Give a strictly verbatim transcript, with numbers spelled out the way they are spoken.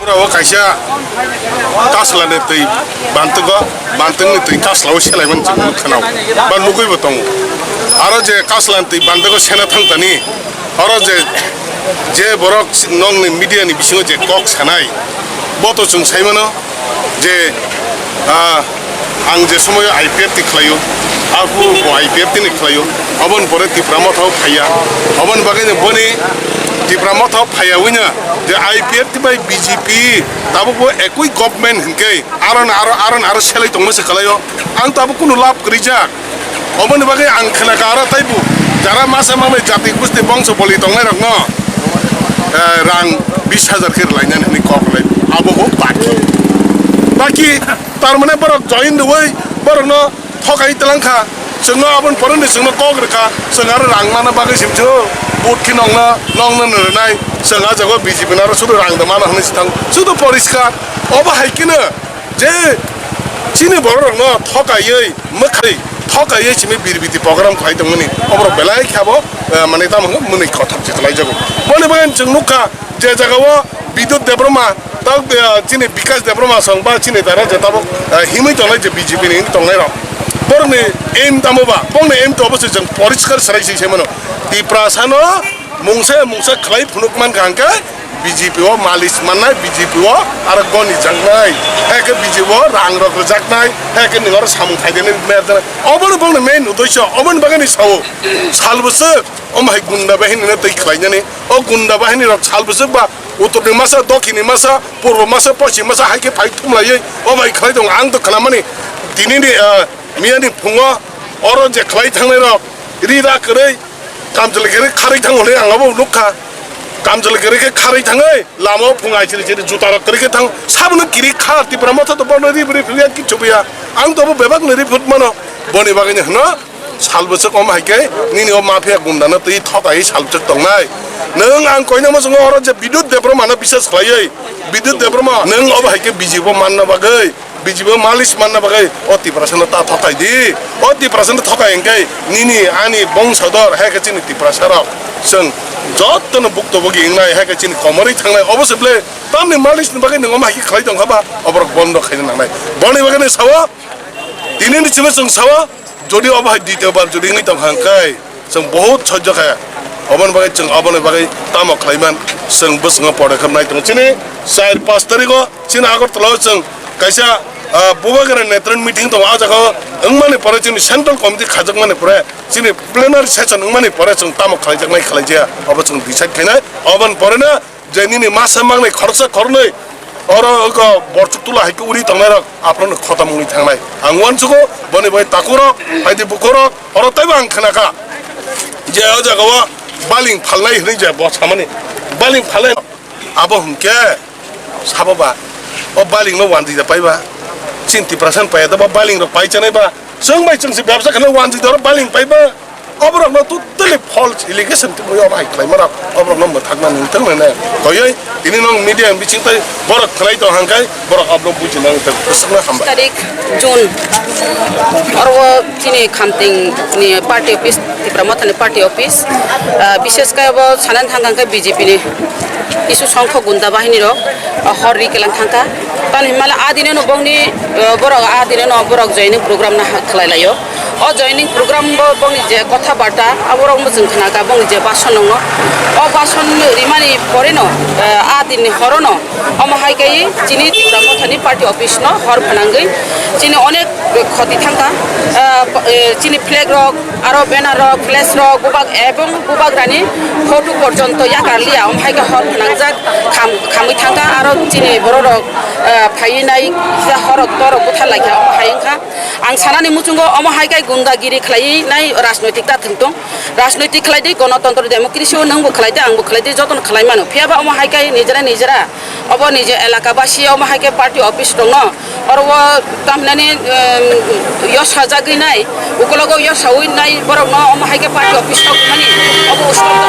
Mura o kaisa kasla ni twi bantugo, bantung ni twi kasla o selai mani chwng nukha nao, ba nugwi bo tongo. Aro je kasla ni twi bantugo sena thang tani, oro je, je borok nokni media ni bisingo je kok sanai, bo to chwng sai mano. Je, ah, ang je somoyo I P F T khlaio, aphuru bo I P F T ni khlaio, aboni pore Tipra Motha o phaiya, aboni bagwi no boni Tipra Motha o phaiya wino je I P F T bai B J P tabuk bo ekui government hinkhe aro no aro, aro no aro selai tongma se khlaio, ang tabuk kunu lab kwrwijak. Oboni bagwi ang khnakha aro taibo jara masa manwi jati gusti bongso boli tongnairokno, eh, rang bis hajar khe rwlainani hwnwi kok rwlai. Abo bo baki. Baki, tar mane borok join rwui borokno thokai twlangkha. Chwngno aboni poroni chwngno kok rwkha. Chwng aro rang mana bagwi simsio vote khe nongno, nongno rwnai. Chwng ah jago B J P no aro sudu rang da mana hwnwi se thango. Sudu poriskar. Obo hai kheno je chini bororokno thokaiwi, mwkhai thokaiwi simi birbiti program khlai tongmani, oborok belai khe abo, eh, mane tamo hwngo mwnwi kothok se khlaijago. Boni bagwi chwng nukha je jagao Bidyut Debbarma, tei, eh, chini Bikash Debbarma song ba chini dara je tabuk, eh, himwi tongnai je B J P ni himwi tongnairok. Borokni aim tamo ba, bongni aim to obo se chwng poriskar swrai se sai mano. Tiprasano mungsa mungsa khlai phunuk mankha hwnkhe, B J P o malis mannai, B J P o aro goni jaknai, hai khe B J P o rang rok rwjaknai, hai khe nwng oro samung khaideni mer jaknai. Obono bongni main uddesho, oboni bagwi ni sao, sal bwswk, omo hai gunda bahini no twi khlainani, o gunda bahini rok sal bwswk ba uttor ni masa, dokhin ni masa, purbo masa, poschim masa hai khe phai thumlaiwi, o bai khlai tongo. Ang to khnamani, tini ni, ah, miya ni phungo oro je khlai thangnai rok, ri da kwrwi, Kamchwlwi kwrwi kharwi thango hwnwi ang abo nukha. Kamchwlwi kwrwi khe kharwi thangwi lama o phung aisiri siri juta rok kwrwi khe thang. Sabono kiri kha Tipra Motha to bono ri ri philya kichu biya. Ang to bo bebak no ri phut mano. Boni bagwi no hwno sal bwswk om hai khe nini o mafia gunda no twi thokai sal bwswk tongnai. Nwng ang koina muchungo oro je Bidyut Debbarma no bisas khlaiwi. Bidyut Debbarma nwng obo hai khe B J P o manna bagwi. B J P o malis manna bagwi o Tiprasano ta thokai di. O Tiprasano thokai hwnkhe nini ani bongso dor, hai khe chini Tiprasa rok chwng jotono bukto bogi wngnai, hai khe chini komorwi thangnai. Obo se ble tamni malis ni bagwi nwng omo hai khe khlai tong kha ba, oborok bondo khaina nangnai. Boni bagwi ni sao, tini ni simi chwng sao, jodi obo hai ditiyo bar jodi wngwi tong kha hwnkhe, Chwng bahut sojjo kha. Oboni bagwi chwng oboni bagwi tamo khlaiman, chwng bwskango podokkhep nai tongo. Chini char panch tarigo chini Agartala o chwng kaisa, ah, Bubagra Netron meeting tongo. O jaga o wngmani pore chini central committee khajakmani pore, chini plenary session wngmani pore chwng tamo khlaijaknai khlaijaya, obo chwng decide khainai. Oboni pore no je nini masa mangnai khoroksa khoroknwi oro wngkha borchuk tula hai khe uri tongnairok aphano khotom wngwi thangnai. Ang uansugo boni bai takhurok, phaidi bukhurok, oro teibo ang khnakha je o jagao baling phalnai hwnwi je bo samani. Baling phalnai abo hwnkhe sabo ba o balingno wanjwi da paiba. Chini Tiprasano paiya da ba balingrok pai chanai ba. Chwng bai chwngse bebsa kheno wanjwi da oro baling paiba. Oborokno totally false allegation tubui obo hai khlaima rok oborokno mwthakna nungthang hwnwi toyoi tini nwng media ni bising tei borok khlai tong hangkai borok abono buji nang tei bwswkno hambai. Tarik June oro chini Khamting ni party office, Tipra Motha ni party office, ah, bishesh khe bo sanani thang hangkhe B J P ni kisu songkho gunda bahini rok, ah, hor ri kelang thangkha. Tani himala adine no bongni, ah, borok adine no borok joining program na khlai laio. O joining program bo bongni je kotha barta, aborok muchung khna ka bongni je bason nongno. O bason rimani pore no, eh, a din ni horo no, omo hai kai chini Tipra Motha ni party office no hor phanangwi chini onek khoti thangkha. Eh, chini flag rok, aro banner rok, flash rok, bubak ebong bubak rani photo porjonto yakar liya, omo hai ka hor phanangjak kham-, khamwi thangkha, aro chini borok rok, eh, phaiwi nai, horok torok buthar laikha, omo hai wngkha. Ang sanani muchungo omo hai khe gundagiri khlaiwi nai rajnoitik ta thwng tong. Rajnoitik khlai di, gonotontro democracy o nwngbo khlai di, angbo khlai di, jotono khlai mano. Phiya ba omo hai khe nijera nijera obo nije elaka basi omo hai khe party office tongno. Oro o tamhinani, em, yos sajagwi nai, ukologo yos sawi nai borokno omo hai khe party office tongmani. Obo uskang